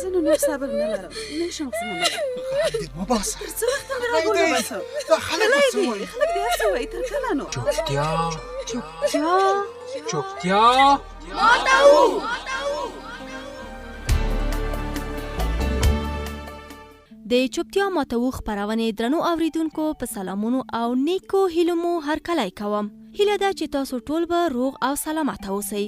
زه نو نور صبر نه لرم، نه شم زغملی. غږ دې مه باسه. تر څه وخته مې راګور وباسم؟ دا خلک به څه وایي؟ خلک دې هر څه وایي، تر کله نو؟ چوپتیا، چوپتیا، چوپتیا. د چوپتیا ماتوو خپرونې درنو اوریدونکو په سلامونو او نیکو هیلو مو هرکلی کوم. هیله ده چې تاسو ټول به روغ او سلامت اوسئ.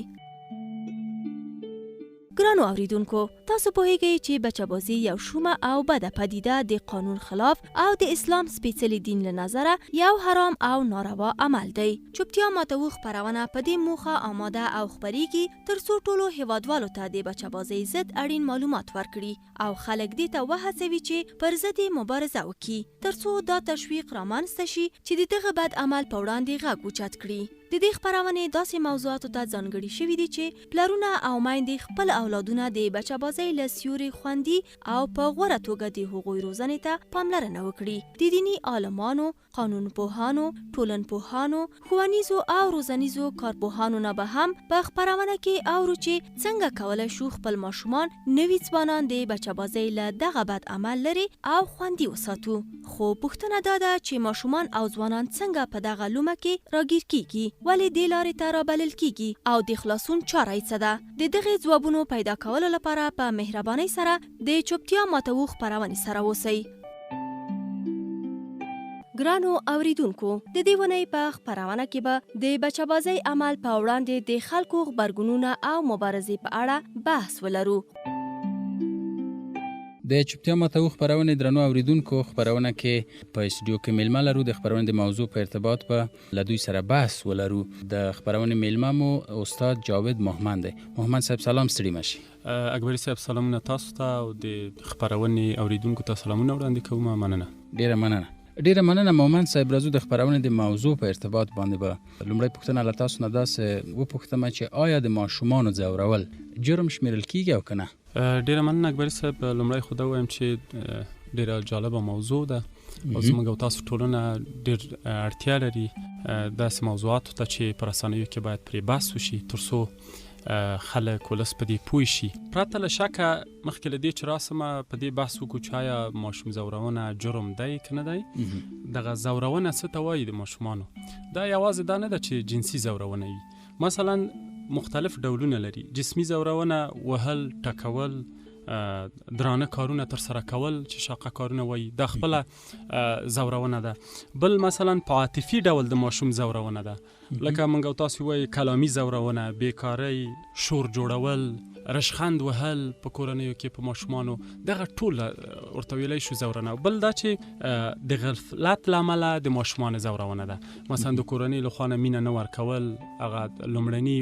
ګرانو اوریدونکو، تاسو پوهیږئ چې بچه بازي یو شومه او بده پدیده، د قانون خلاف او د اسلام سپېڅلي دین له نظره یو حرام او ناروا عمل دی. چوپتیا ماتوو خپرونه په دې موخه آماده او خپریږي تر څو ټولو هیوادوالو ته د بچه بازۍ ضد اړین معلومات ورکړي او خلک دې ته وهڅوي چې پر ضد یې مبارزه وکړي، ترڅو دا تشویق رامنځته شي چې د دغه بد عمل په وړاندې غږ اوچت کړي. د دې خپرونې داسې موضوعاتو ته ځانګړي شوي دي چې پلرونه او میندې خپل اولادونه د بچه بازۍ له سیوري خوندي او په غوره توګه د هغوی روزنې ته پاملرنه وکړي. د دیني عالمانو، قانونپوهانو، ټولنپوهانو، ښوونیزو او روزنیزو کارپوهانو نه به هم په خپرونه کې اورو چې څنګه کولای شو خپل ماشومان، نوي ځوانان د بچه بازۍ له دغه بد عمل لرې او خوندي وساتو. خو پوښتنه دا ده چې ماشومان او ځوانان څنګه په دغه لومه کې راګیر کیږي؟ ولې دې لارې ته رابلل کیږي او د خلاصون چاره یې څه ده؟ د دغې ځوابونو پیدا کولو لپاره په مهربانۍ سره د چوپتیا ماتوو خپرونې سره اوسئ. ګرانو اوریدونکو، د دې ونۍ په خپرونه کې به د بچه بازۍ عمل په وړاندې د خلکو غبرګونونه او مبارزې په اړه بحث ولرو. د چوپتیا ماتوو خپرونې درنو اوریدونکو، خپرونه کې په استودیو کې میلمه لرو. د خپرونې د موضوع په ارتباط به له دوی سره بحث ولرو. د خپرونې میلمه مو استاد جاوید مهمند دی. مهمند صاحب سلام، ستړي مه شي. اکبري صاحب سلامونه تاسو ته او د خپرونې اوریدونکو ته سلامونه وړاندې کوم، مننه. ډیره مننه، ډیره مننه مومند صاحب. راځو د خپرونې د موضوع په ارتباط باندې به لومړی پوښتنه له تاسو نه داسې وپوښتم چې آیا د ماشومانو ځورول جرم شمیرل کیږي او که نه؟ ډیره مننه اکبري صاحب. لومړی خو دا وایم چې ډیره جالبه موضوع ده او زموږ او تاسو ټولنه ډیر اړتیا لري داسې موضوعاتو ته چې په رسنیو کې باید پرې بحث وشي، ترڅو خلک، ولس په دې پوه شي. پرته له شکه مخکې له دې چې راسم په دې بحث وکړو چې آیا ماشوم ځورونه جرم دی که نه دی، دغه ځورونه څه ته وایي د ماشومانو، دا یوازې دا نه ده چې جنسي ځورونه وي. مثلا مختلف ډولونه لري. جسمي ځورونه، وهل ټکول، درانه کارونه تر سره کول چې شاقه کارونه وایي، دا خپله ځورونه ده. بل مثلا په عاطفي ډول د ماشوم ځورونه ده، لکه موږ او تاسو وایي کلامي ځورونه، بیکارۍ، شور جوړول، رشخند وهل په کورنیو کې په ماشومانو، دغه ټول ورته ویلی شو ځورونه. بل دا چې د غفلت له امله د ماشومانو ځورونه ده، مثلا د کورنۍ له خوا نه مینه نه ورکول، هغه لومړني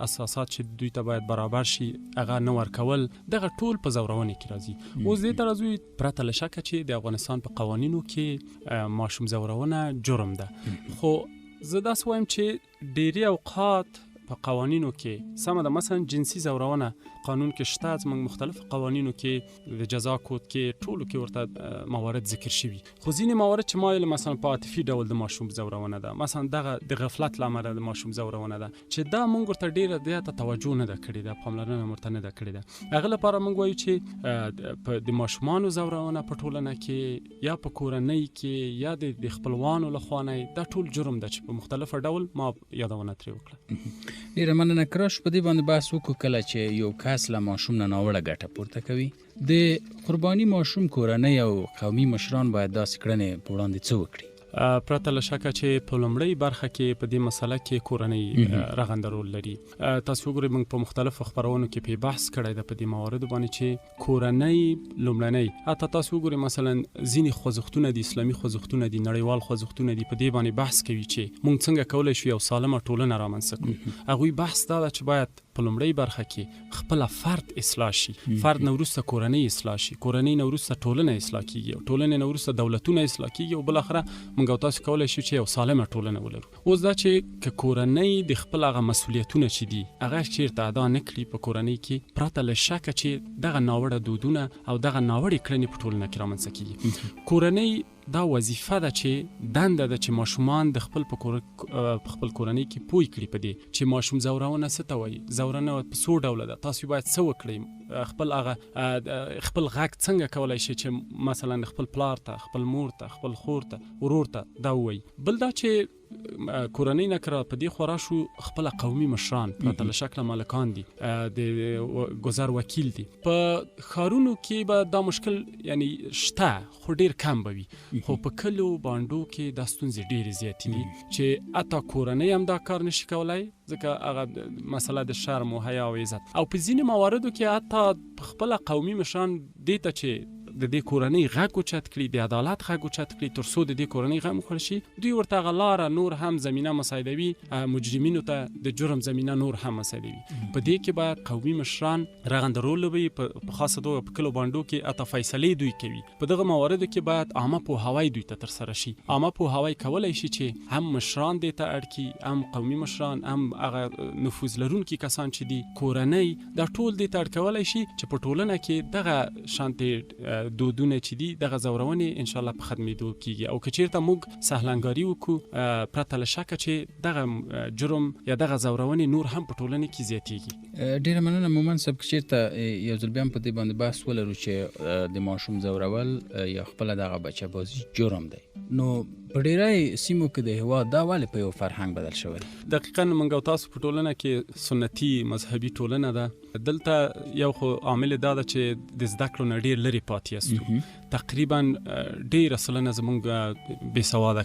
اساسات چې دوی ته باید برابر شي هغه نه ورکول، دغه ټول په ځورونې کې راځي. اوس دې ته راځو، پرته له شکه چې د افغانستان په قوانینو کې ماشوم ځورونه جرم ده. خو زه داسې وایم چې ډیری اوقات په قوانینو کې سمه ده، مثلا جنسي ځورونه قانون کې شته، زموږ مختلف قوانینو کې د جزا کود کې ټولو کې ورته موارد ذکر شوي. خو ځینې موارد چې ما یې مثلا په عاطفي ډول د ماشوم ځورونه ده، مثلا دغه د غفلت له امله د ماشوم ځورونه ده، چې دا موږ ورته ډېره زیاته توجه نه ده کړې ده، پاملرنه ورته نه ده کړې ده. هغه لپاره موږ وایو چې د ماشومانو ځورونه په ټولنه کې یا په کورنۍ کې یا د خپلوانو له خوا نه، دا ټول جرم ده چې په مختلفه ډول ما یادونه ترې وکړه. ډېره مننه. کراش په دې باندې بحث وکړو، کله چې یو کس له ماشوم نه ناوړه ګټه پورته کوي، د قرباني ماشوم کورنۍ او قومي مشران باید داسې کړنې په وړاندې څه وکړي؟ پرته له شکه چې په لومړۍ برخه کې په دې مسله کې کورنۍ رغنده رول لري. تاسو وګورئ، موږ په مختلفو خپرونو کې په بحث کړی ده په دې مواردو باندې چې کورنۍ لومړنۍ، حتی تاسو وګورئ مثلا ځینې خوځښتونه دي، اسلامي خوځښتونه دي، نړیوال خوځښتونه دي، په دې باندې بحث کوي چې موږ څنګه کولی شو یو سالمه ټولنه رامنځته کړو. هغوی بحث دا ده چې باید په لومړۍ برخه کې خپله فرد اصلاح شي، فرد نه وروسته کورنۍ اصلاح شي، کورنۍ نه وروسته ټولنه اصلاح کیږي، او ټولنې نه وروسته دولتونه اصلاح کیږي، او بالاخره موږ او تاسو کولی شو چې یو سالمه ټولنه ولرو. اوس دا چې که کورنۍ د خپل هغه مسولیتونه چې دي هغه چیرته ادا نه کړي په کورنۍ کې، پرته له شکه چې دغه ناوړه دودونه او دغه ناوړې کړنې په ټولنه کې رامنځته کیږي. کورنۍ دا وظیفه ده چې دنده ده چې ماشومان د خپل په کور په خپل کورنۍ کې پوه کړي په دې چې ماشوم ځورونه څه ته وایي، ځورونه په څو ډوله ده، تاسو باید څه وکړئ، خپل هغه خپل غږ څنګه کولای شي چې مثلا خپل پلار ته، خپل مور ته، خپل خور ته، ورور ته دا ووایي. بل دا چې کورنۍ نه کړه په دې خورا شو خپل قومي مشران پرته له شکله مالکان دي، د ګذر وکیل دي. په ښارونو کې به دا مشکل یعنی شته خو ډیر کم به وي، خو په کلیو بانډو کې دا ستونزې ډېرې زیاتې دي چې حتی کورنۍ هم دا کار نشي کولای، ځکه هغه مسله د شرم او حیا او عزت، او په ځینې مواردو کې حتی په خپله قومي مشران دې ته چې د دې کورنۍ غږ اوچت کړي، د عدالت غږ اوچت کړي تر څو د دې کورنۍ غم وخوړل شي، دوی ورته هغه لاره نور هم زمینه مساعدوي، مجرمینو ته د جرم زمینه نور هم مساعدوي. په دې کې باید قومي مشران رغنده رول لوبوي، په خاصه توګه په کلو بانډو کې حتی فیصلې دوی کوي. په دغه مواردو کې باید عامه پوهاوی دوی ته ترسره شي. عامه پوهاوی کولی شي چې هم مشران دې ته اړ کړي، هم قومي مشران، هم هغه نفوذ لرونکي کسان چې دي، کورنۍ، دا ټول دې ته اړ کولی شي چې په ټولنه کې دغه شانتې دودونه چې دي، دغه ځورونې انشاءالله په ختمېدو کیږي. او که چیرته موږ سهلنګاري وکړو، پرته له شکه چې دغه جرم یا دغه ځورونې نور هم په ټولنې کې زیاتیږي. ډېره مننه مومند صاحب. که چیرته یو ځل بیا هم په دې باندې بحث ولرو چې د ماشوم ځورول یا خپله دغه بچه بازي جرم دی، نو په ډېری سیمو کې د هیواد دا ولې په یو فرهنګ بدل شوی دی؟ دقیقا موږ او تاسو په ټولنه کې سنتي مذهبي ټولنه ده. دلته یو خو عامل دا ده چې د زده کړو نه ډېر لرې پاتې یاستو، تقریبا ډېره سلنه زموږ بېسواده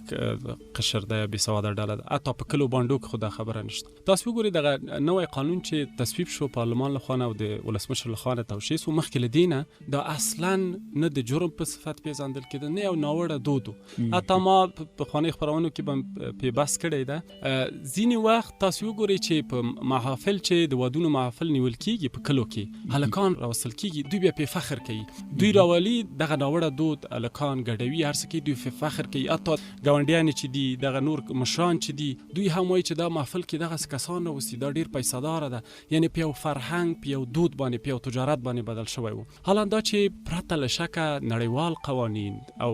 قشر ده یا بېسواده ډله ده، حتی په کلو بانډو کې خو دا خبره نشته. تاسو وګورئ دغه نوی قانون چې تصویب شو پارلمان له خوا نه او د ولسمشر له خوا نه توشیح شو، مخکې له دې نه دا اصلا نه د جرم په صفت پېژندل کېده، نه یو ناوړه دود و. حتی ما په پخوانیو خپرونو کې به پې بحث کړی ده. ځینې وخت تاسو وګورئ چې په محافل چې د ودونو محافل نیول کېږي په کلو کې، هلکان راوستل کېږي، دوی بیا پې فخر کوي، دوی راولي دغه ناوړه دود، هلکان ګډوي، هر څه کوي، دوی پې فخر کوي. حتی ګاونډیان چې دي، دغه نور مشران چې دي، دوی هم وایي چې دا محفل کې دغسې کسان راوستي، دا ډېر پیسهداره ده. یعنی په یو فرهنګ، په یو دود باندې، په یو تجارت باندې بدل شوی و. حالا دا چې پرته له شکه نړیوال قوانین او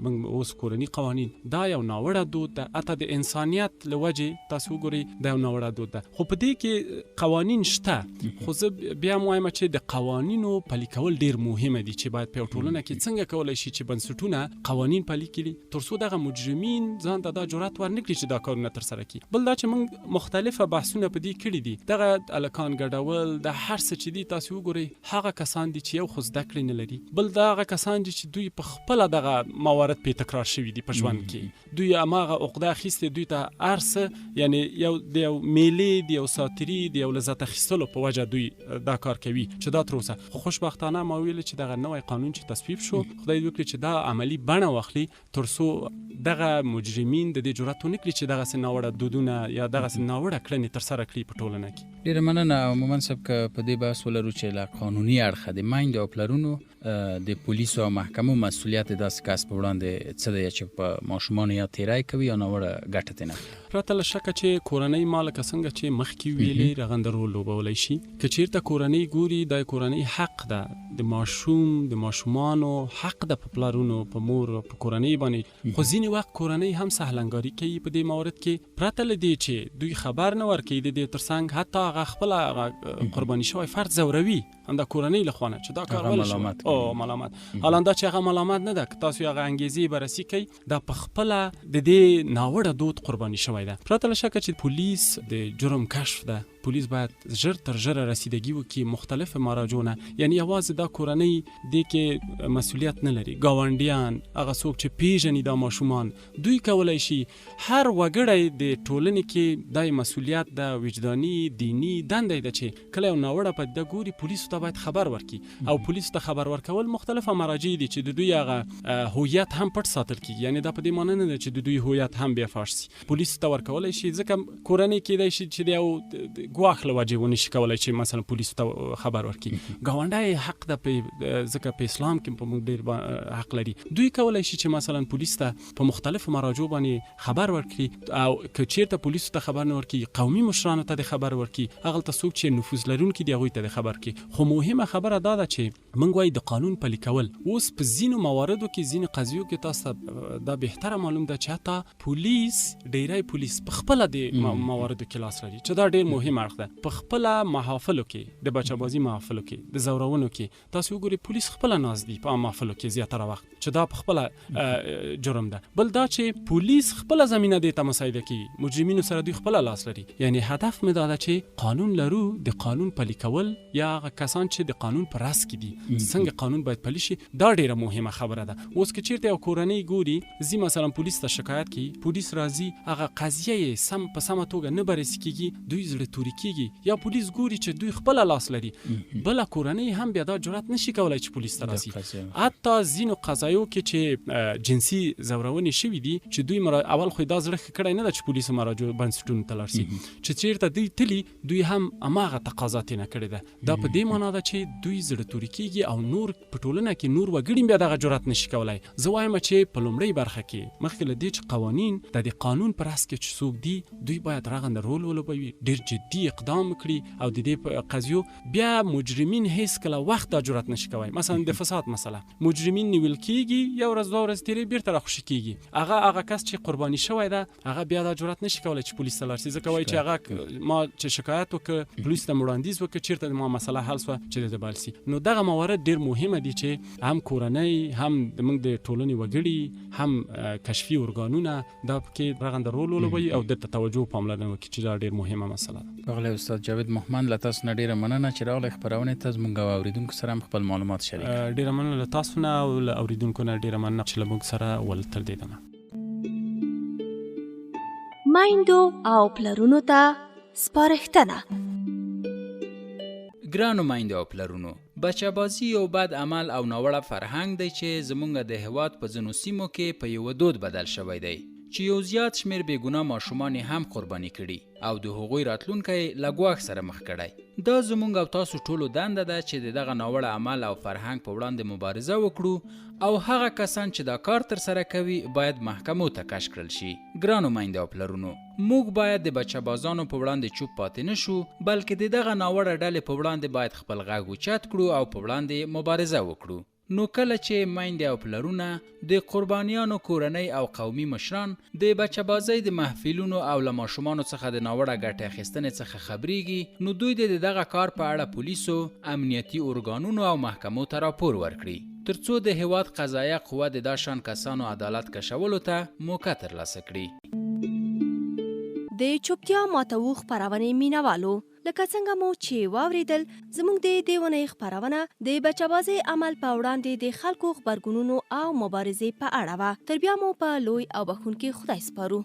موږ اوس کورني قوانین، دا یو ناوړه دود ده، حتی د انسانیت له وجې تاسو وګورئ دا یو ناوړه دود ده. خو په دې کې قوانین شته، خو زه بیا هم وایم چې د قوانینو پلي کول ډېر مهمه دي چې باید په یو ټولنه کې څنګه کولی شي چې بنسټونه قوانین پلي کړي تر څو دغه مجرمین ځان ته دا جرأت ورنکړي چې دا کارونه ترسره کړي. بل دا چې موږ مختلفه بحثونه په دې کړي دي، دغه هلکان ګډول، د هر څه چې دي تاسو وګورئ هغه کسان دي چې یو خو زده کړې نه لري، بل دا هغه کسان دي چې دوی په خپله دغه موارد پې تکرار شوي دي په ژوند کې، دوی هماغه عقده اخیستې، دوی ته هر څه یعنی یو د یو میلې، د یو ساتري، د یو لذت اخیستلو په وجه دوی دا کار کوي چې دا تر اوسه. خو خوشبختانه ما ویل چې دغه نوی قانون چې تصویب شو، خدای دې وکړي چې دا عملي بڼه واخلي تر څو دغه مجرمین د دې جرأت ونکړي چې دغسې ناوړه دودونه یا دغسې ناوړه کړنې ترسره کړي په ټولنه کې. ډېره مننه. او مومند صاحب که په دې بحث ولرو چې له قانوني اړخه د میندو او پلرونو د پولیسو او محکمو مسئولیت داسې کس په وړاندې څه دی چې په ماشومانو یا تیری کوي یا ناوړه ګټه ترې نه اخلي؟ پرته له شکه چې کورنۍ ما لکه څنګه چې مخکې ویلې رغنده رول لوبولی شي. که چیرته کورنۍ ګوري، دا کورنۍ حق ده، د ماشوم د ماشومانو حق ده په پلارونو، په مور، په کورنۍ باندې. خو ځینې وخت کورنۍ هم سهلنګاري کوي په دې مورد کې، پرته له دې چې دوی خبر نه ورکوي د دې ترڅنګ حتی هغه خپله هغه قرباني شوی فرد ځوروي همدا کورنۍ له خوا نه چې دا کار ولې شوی، او ملامت. حالان دا چې هغه ملامت نه ده، که تاسو هغه انګیزې بررسي کوئ، دا په خپله د دې ناوړه دود قرباني شوی ده. پرته له شکه چې پولیس د جرم کشف ده، پولیس باید ژر تر ژره رسیدګي وکړي مختلف مراجعو نه، یعنی یوازې دا کورنۍ دې کې مسئولیت نه لري، ګاونډیان، هغه څوک چې پیژني دا ماشومان، دوی کولی شي. هر وګړی د ټولنې کې دا مسئولیت ده، وجداني دیني دنده ده چې کله یو ناوړه پدیده ګوري پولیسو ته باید خبر ورکړي. او پولیسو ته خبر ورکول مختلفه مراجع دي چې د دوی هغه هویت هم پټ ساتل کیږي، یعنی دا په دې معنی نه ده چې د دوی هویت هم بیا فاش سي، پولیسو ته ورکولی شي. ځکه کورنۍ کیدای شي چې د یو ګواښ له وجې ونشي کولای چې مثلا پولیسو ته خبر ورکړي. ګاونډی حق ده، ځکه په اسلام کې په موږ ډیر حق لري. دوی کولای شي چې مثلا پولیس ته په مختلفو مراجعو باندې خبر ورکړي، او که چیرته پولیسو ته خبر نه ورکړي، قومي مشرانو ته د خبر ورکړي، هغلته څوک چې نفوذ لرونکي دي هغوی ته د خبر کړي. خو مهمه خبره دا ده چې موږ وایو د قانون پلي کول اوس په ځینو مواردو کې، ځینو قضیو کې تاسو ته دا بهتره معلوم ده چې حتی پولیس، ډیری پولیس په خپله د مواردو کې لاس لري، چې دا ډیر مهم اړخ ده. په خپله محافلو کې، د بچه بازي محافلو کې، د ځورونو کې تاسو وګورئ پولیس خپله ناست دي په محافلو کې زیاتره وخت، چې دا په خپله جرم ده. بل دا چې پولیس خپله زمینه دې ته مساعده کوي، مجرمینو سره دوی خپله لاس لري. یعنی هدف مې دا ده چې قانون لرو، د قانون پلي کول یا هغه کسان چې د قانون په رأس کې دي، څنګه قانون باید پلی شي، دا ډیره مهمه خبره ده. اوس که چیرته یو کورنۍ ګوري ځي مثلا پولیس ته شکایت کوي، پولیس راځي، هغه قضیه یې سم په سمه توګه نه بررسي کیږي، دوی زړه توري کیږي، یا پولیس ګوري چې دوی خپله لاس لري، بله کورنۍ هم بیا دا جرأت نشي کولای چې پولیس ته راسي. حتی ځینو قضایو کې چې جنسي ځورونې شوي دي، چې دوی اول خو دا زړه ښه کړی نه ده چې پولیسو مراجعو بنسټونو ته لاړ شي، چې چیرته دوی تلي دوی هم هماغه تقاضا ترې نه کړې ده. دا په دې معنا ده چې دوی زړه توري کیږي او نور په ټولنه کې نور وګړي بیا دغه جرأت نشي کولای. زه وایم چې په لومړۍ برخه کې مخکې له دې چې قوانین د دې قانون پر رأس کې چې څوک دي، دوی باید رغنده رول ولوبوي، ډیر جدي اقدام وکړي او د دې قضیو بیا مجرمین هیڅ کله وخت دا جرأت نشي کولای. مثلا د فساد مسله، مجرمین نیول کیږي، یو ورځ دوه ورځې تېرې بیرته راخوشي کیږي. هغه کس چې قرباني شوی ده هغه بیا دا جرأت نشي کولای چې پولیس ته لاړ شي، ځکه وایي چې هغه ما چې شکایت وکړ، پولیس ته وړاندیز وکړ، چیرته ما مسله حل شوه چې د بل سي. نو دغه موارد ډیر مهمه دي چې هم کورنۍ، هم د موږ د ټولنې وګړي، هم کشفي ارګانونه دا پکې رغنده رول ولوبوي او دته توجه پاملرنه وکړي، چې دا ډیر مهمه مسله ده. ښاغلی استاد جاوید مهمند، له تاسو نه ډیره مننه چې راغلی خپرونې ته، زموږ او اورېدونکو سره هم خپل معلومات شریک کړل. ډیره مننه له تاسو نه او له اورېدونکو نه ډیره مننه چې له موږ سره ول تر دې دمه. میندو او پلرونو ته سپارښتنه. ګرانو میندو او پلرونو، بچهبازي یو بد عمل او ناوړه فرهنګ دی چې زموږ د هیواد په ځینو سیمو کې په یوه دود بدل شوی دی، چې یو زیات شمېر بې ګناه ماشومان یې هم قرباني کړي او د هغوی راتلونکی له ګواښ سره مخ کړی. دا زموږ او تاسو ټولو دنده ده چې د دغه ناوړه عمل او فرهنګ په وړاندې مبارزه وکړو او هغه کسان چې دا کار ترسره کوي باید محکمو ته کش کړل شي. ګرانو میندو او پلرونو، موږ باید د بچهبازانو په وړاندې چوپ پاتې نه شو، بلکې د دغه ناوړه ډلې په وړاندې باید خپل غږ اوچت کړو او په وړاندې مبارزه وکړو. نو کله چې میندې او پلرونه، د قربانیانو کورنۍ او قومي مشران د بچهبازۍ د محفلونو او له ماشومانو څخه د ناوړه ګټې اخیستنې څخه خبرېږي، نو دوی دې د دغه کار په اړه پولیسو، امنیتي ارګانونو او محکمو ته راپور ورکړي، ترڅو د هیواد قضایه قوه د دا شان کسانو عدالت کشولو ته موقع ترلاسه کړي. د چوپتیا ماتوو خپرونې مینوالو، لکه څنګه مو چې واورېدل، زموږ د دې اونۍ خپرونه د بچهبازۍ عمل په وړاندې د خلکو غبرګونونو او مبارزې په اړه وه. تر بیا مو په لوی او بښونکي خدای سپارو.